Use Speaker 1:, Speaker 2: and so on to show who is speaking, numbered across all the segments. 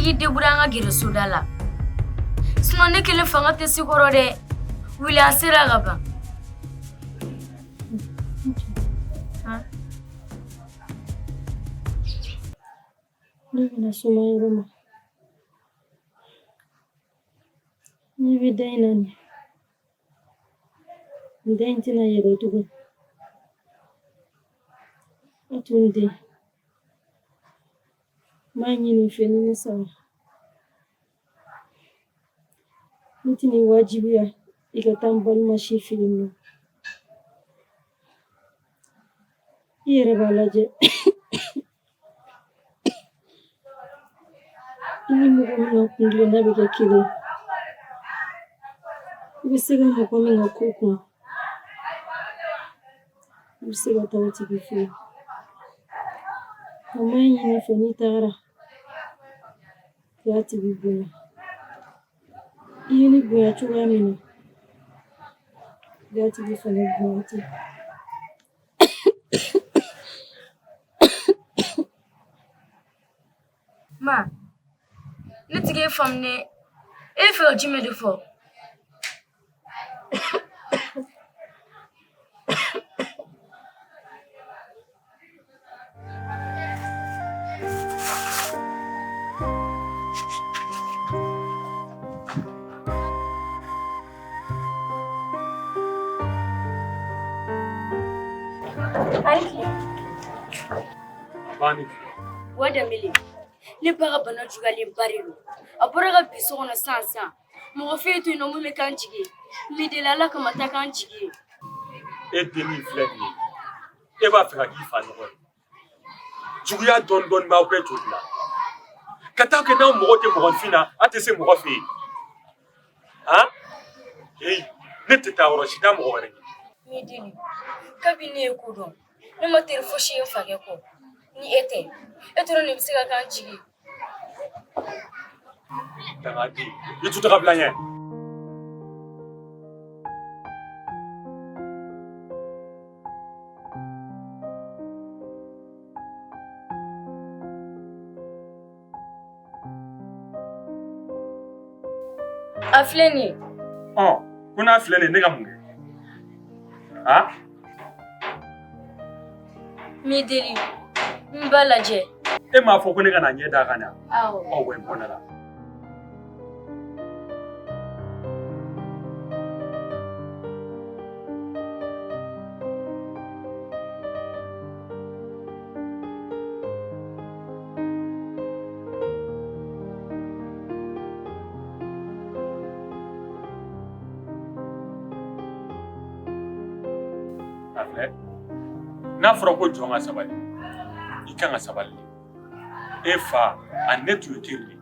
Speaker 1: k'i débrouiller an ka gɛrɛ soda la. Sinon ne kelen fanga tɛ se kɔrɔ dɛ. Wuli an sera ka ban.
Speaker 2: Ne bɛna Sumaworo ma. N'i bɛ da in na nin nin da in tɛna yɛlɛ tugun. A to n den. N b'a ɲini i fɛ ni ne sara. Ne tɛn'i wajibiya i ka taa n balima si fɛ yen nɔ. I yɛrɛ b'a lajɛ i ni mɔgɔ min ka kuntilenna bɛ kɛ kelen i bɛ se ka mɔgɔ min ka ko kun i bɛ se ka taa o tigi fɛ yen nka n b'a ɲini i fɛ n'i tagara i k'a tigi bonya i ye ne bonya cogoya min na i k'a tigi fana bonya ten.
Speaker 1: Ma, ne tɛ k'e faamu dɛ. E bɛ fɛ ka jumɛn de fɔ? Wa Danbele, ne ba ka bana juguyalenba de don. A bɔra ka bin so kɔnɔ sisan sisan. Mɔgɔ foyi tɛ yen nɔ min bɛ k'an jigi ye. N b'i deli Ala kama taa k'an jigi ye.
Speaker 3: E den min filɛ nin ye, e b'a fɛ ka k'i fa ɲɔgɔn ye. Juguya dɔɔni dɔɔni b'aw bɛɛ joli la. Ka taa kɛ n'aw mago tɛ mɔgɔninfin na, aw tɛ se mɔgɔ fɛ yen. Han? Heyi, ne tɛ taa yɔrɔ si, taa mɔgɔ wɛrɛ ɲini.
Speaker 1: N b'i deli, kabini ne ye ko dɔn, ne ma teri fosi ye n fakɛ kɔ. Ni e tɛ, e dɔrɔn de bɛ se ka k'an jigi ye.
Speaker 3: Dangaden, i tu taga bila ɲɛ.
Speaker 1: A filɛ nin ye.
Speaker 3: Ɔ, ko n'a filɛ nin ye, ne ka mun kɛ? A?
Speaker 1: N b'i deli, n ba lajɛ.
Speaker 3: E m'a fɔ ko ne ka na ɲɛ d'a kan de wa?
Speaker 1: Awɔ.
Speaker 3: Ɔ, wa n bɔnna la. A filɛ n'a fɔra ko jɔn ka sabali i kan ka sabali de e fa ani ne tun ye teri de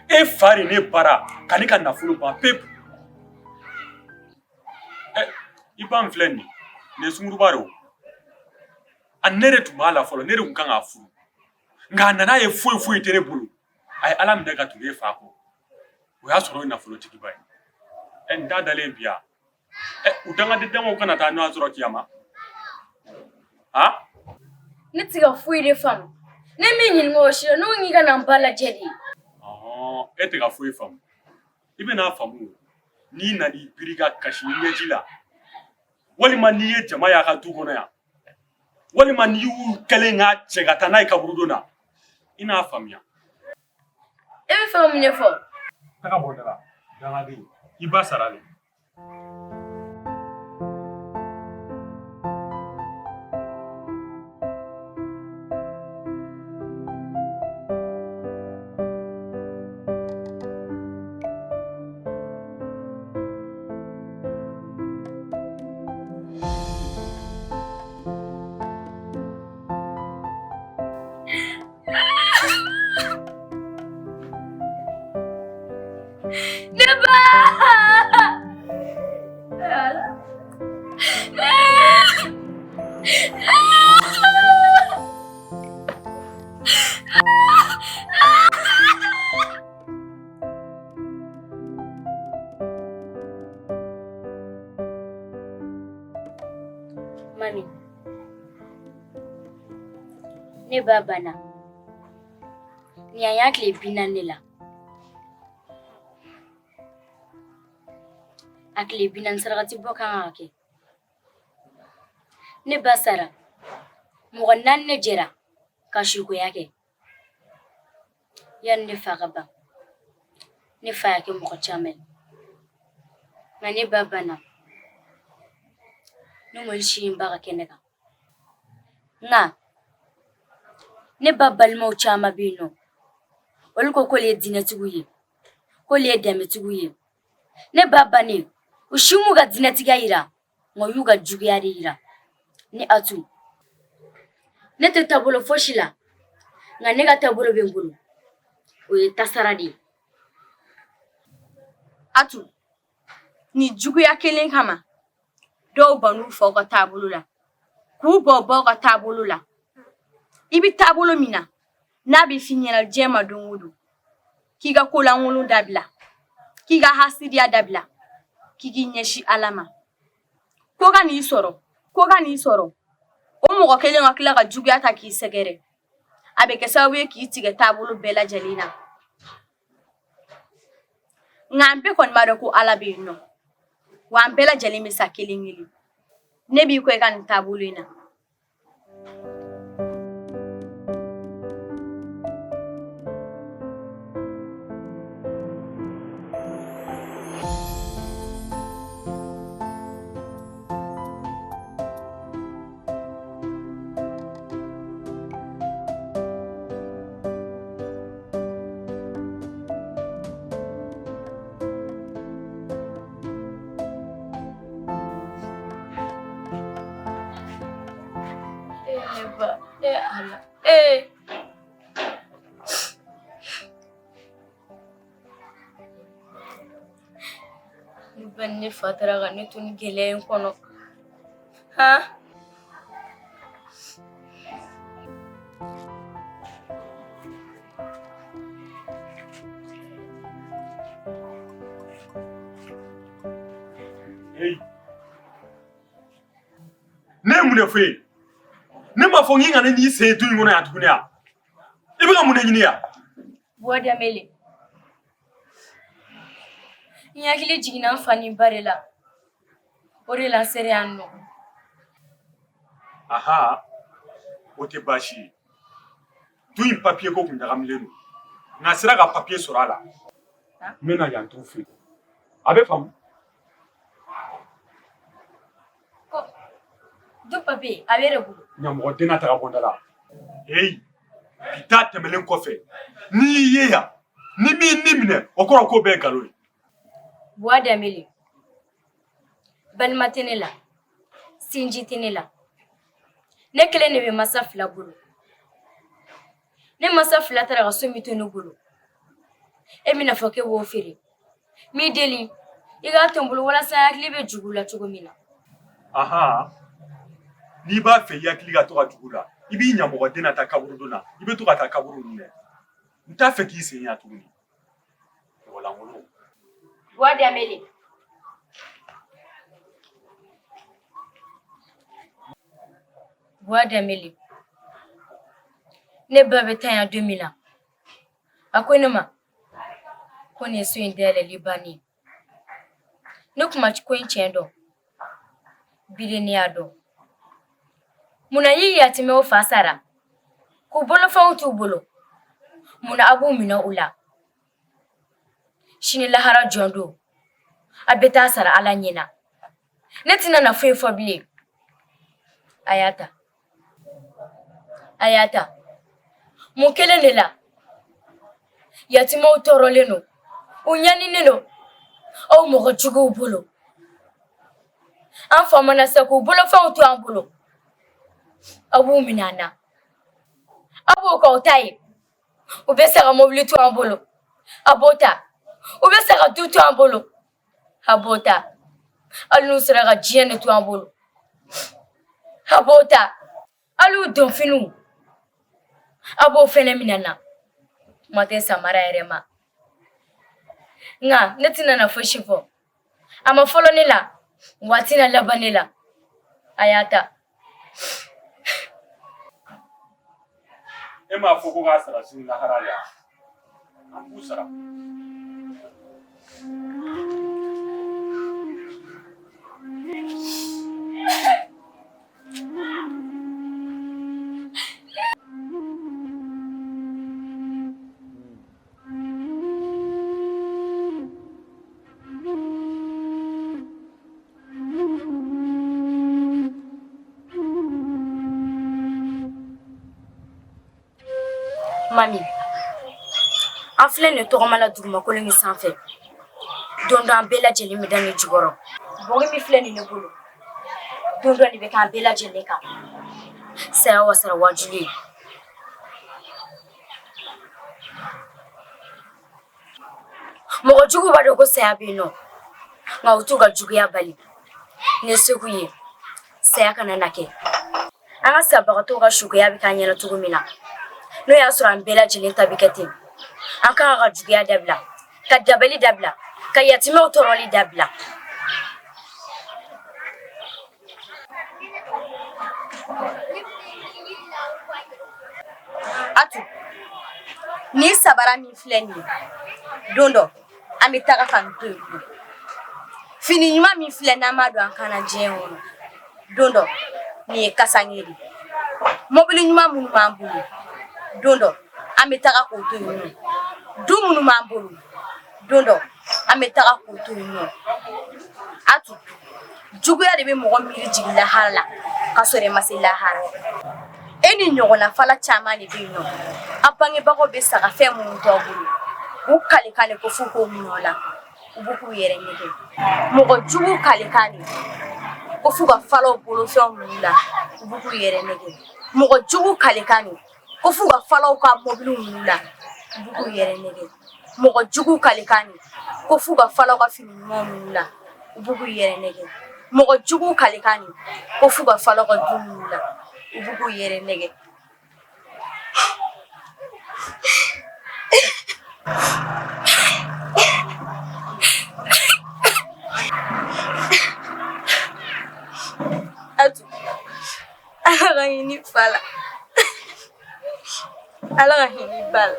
Speaker 3: ye e fa de ne bara ka ne ka nafolo ban pewu ɛ i ba min filɛ nin ye nin ye sunguruba de o a ne de tun b'a la fɔlɔ ne de tun kan k'a furu nka a nana ye foyi foyi tɛ ne bolo a ye ala minɛ ka tugu e fa kɔ o y'a sɔrɔ o ye nafolotigiba ye ɛ n da dalen bi yan ɛ u dangaden damaw kana taa ɲɔgɔn sɔrɔ kiyama a
Speaker 1: Ne tɛ ka foyi de faamu. Ne m'i ɲininka o si la, ne ko k'i ka na n ba lajɛ de.
Speaker 3: Ɔhɔn, e tɛ ka foyi faamu i bɛn'a faamu n'i nan'i biri ka kasi i ɲɛji la walima n'i ye jama y'a ka du kɔnɔ yan walima n'i y'u kɛlen k'a cɛ ka taa n'a ye kaburudon na i n'a faamuya
Speaker 1: E bɛ fɛ ka mun de fɔ?
Speaker 3: Taga bɔ da la dangaden i ba sara le.
Speaker 1: Ne ba! Mami, ne ba banna. Nin y'a tile 40 de la. A tile 40 sarakati bɔ kan ka kɛ. Ne ba sara. Mɔgɔ naani ne jɛra ka sukoya kɛ. Yanni ne fa ka ban, ne fa y'a kɛ mɔgɔ caman ye. Nka ne ba banna. Ne m'olu si ye n ba ka kɛnɛ kan. Nka ne ba balimaw caman bɛ yen nɔ, olu ko k'olu ye diinɛtigiw ye, k'olu ye danbetigiw ye. Ne ba bannen, u si m'u ka diinɛtigiya yira, nka u y'u ka juguya de yira. Ne Atu, ne tɛ taabolo fosi la, nka ne ka taabolo bɛ n bolo, o ye tasara de ye.
Speaker 4: Atu, nin juguya kelen kama dɔw bann'u faw ka taabolo la k'u ban u baw ka taabolo la. I bɛ taabolo min na, n'a bɛ f'i ɲɛna diɲɛ ma don o don k'i ka kolankolon dabila, k'i ka hasidiya dabila, k'i k'i ɲɛsin Ala ma, ko ka n'i sɔrɔ, ko ka n'i sɔrɔ, o mɔgɔ kelen ka tila ka juguya ta k'i sɛgɛrɛ, a bɛ kɛ sababu ye k'i tigɛ taabolo bɛɛ lajɛlen na. Nka an bɛɛ kɔni b'a dɔn ko Ala bɛ yen nɔ, wa an bɛɛ lajɛlen bɛ sa kelen kelen. Ne b'i kɔ i ka nin taabolo in na.
Speaker 1: E Ala ee ne ba ni ne fa taara ka ne to nin gɛlɛya in kɔnɔ han.
Speaker 3: Hey. Ne ye mun de fɔ e ye? Ne m'a fɔ k'i kana n'i sen ye du in kɔnɔ yan tuguni wa? I bɛ ka mun de ɲini yan?
Speaker 1: Buwa Danbele, n hakili jiginna n fa ni n ba de la, o de la n sera yan nɔ.
Speaker 3: Aha, o tɛ baasi ye. Du in papiye ko kun ɲagamilen don, nka n sera ka papiye sɔrɔ a la. N bɛna yan t'u fɛ yen. A bɛ faamu?
Speaker 1: Ko du papiye a bɛ e de bolo.
Speaker 3: Ɲamɔgɔden na taga bɔnda la. Heyi, bi ta tɛmɛnen kɔfɛ, n'i y'i ye yan, ni m'i ni minɛ, o kɔrɔ k'o bɛɛ ye nkalon ye.
Speaker 1: Buwa Danbele, balima tɛ ne la, sinji tɛ ne la. Ne kelen de bɛ masa fila bolo. Ne masa fila taara ka so min to ne bolo, e bɛna fɔ k'e b'o feere. N b'i deli, i k'a to n bolo walasa n hakili bɛ jigin u la cogo min na.
Speaker 3: Ahan, n'i b'a fɛ i hakili ka to ka jigin u la, i b'i ɲamɔgɔden na taa kaburudon na, i bɛ to ka taa kaburu ninnu lajɛ. N t'a fɛ k'i sen yan tuguni. Mɔgɔ lankolon.
Speaker 1: Buwa Danbele. Buwa Danbele. Ne ba bɛ taa yan don min na, a ko ne ma ko nin ye so in dayɛlɛli bannen ye. Ne kun ma ko in tiɲɛ dɔn, bi de ne y'a dɔn. Munna i yatimɛw fa sara k'u bolofɛnw t'u bolo, munna a b'u minɛ u la? Sini lahara jɔ don, a bɛ taa sara Ala ɲɛ na. Ne tɛna na foyi fɔ bilen. A y'a ta, a y'a ta. Mun kelen de la yatimɛw tɔɔrɔlen don, u ɲaninen don aw mɔgɔ juguw bolo. An fa mana sa k'u bolofɛnw to an bolo, aw b'u minɛ an na, aw b'o k'aw ta ye. U bɛ sa ka mobili to an bolo, a b'o ta. U bɛ sa ka du to an bolo, a b'o ta. Hali n'u sera ka diɲɛ de to an bolo, a b'o ta. Hali u donfiniw, a b'o fɛnɛ minɛ na. Kuma tɛ samara yɛrɛ ma. Nka ne tɛna na fosi fɔ. A ma fɔlɔ ne la, wa a tɛna laban ne la. A y'a ta.
Speaker 3: E m'a fɔ ko k'a sara sini lahara de wa? An b'u sara.
Speaker 1: Mami, an filɛ nin tɔgɔma la dugumakolo min sanfɛ, don dɔ an bɛɛ lajɛlen bɛ da nin jukɔrɔ. Bɔgɔ min filɛ nin ne bolo, don dɔ nin bɛ k'an bɛɛ lajɛlen kan. Saya wasara waajuli ye. Mɔgɔ jugu b'a dɔn ko saya bɛ yen nɔ, nka u t'u ka juguya bali. Ni segu ye, saya kana na kɛ. An ka sabagatɔw ka sukoya bɛ k'an ɲɛna cogo min na, n'o y'a sɔrɔ an bɛɛ lajɛlen ta bɛ kɛ ten. An ka kan ka juguya dabila, ka dabali dabila, ka yatimɛw tɔɔrɔli dabila.
Speaker 4: Atu, nin sabara min filɛ nin ye, don dɔ an bɛ taga ka nin to yen. Fini ɲuman min filɛ n'an b'a don an kan na diɲɛ kɔnɔ, don dɔ nin ye kasange de ye. Mobili ɲuman minnu b'an bolo, don dɔ an bɛ taga k'o to yen nɔ. Du minnu b'an bolo, don dɔ an bɛ taga k'o to yen nɔ. Atu, juguya de bɛ mɔgɔ miiri jigin lahara la ka sɔrɔ i ma se lahara. E ni ɲɔgɔnna fala caman de bɛ yen nɔ, a bangebagaw bɛ sa ka fɛn minnu to aw bolo, u kalikan de ko f'u k'o minɛ o la, u b'u k'u yɛrɛ nɛgɛn. Mɔgɔ jugu kalikan de ko f'u ka falaw bolofɛnw minɛ u la, u b'u k'u yɛrɛ nɛgɛn. Mɔgɔ jugu kalikan de ko f'u ka falaw ka mɔbiliw minɛ u la, u b'u k'u yɛrɛ nɛgɛn. Mɔgɔ jugu kalikan de ko f'u ka falaw ka fini ɲumanw minɛ u la, u b'u k'u yɛrɛ nɛgɛn. Mɔgɔ jugu kalikan de ko f'u ka falaw ka du minɛ u la, u b'u k'u yɛrɛ nɛgɛn. Atu, Ala ka hinɛ i fa la. Ala ka hinɛ i ba la.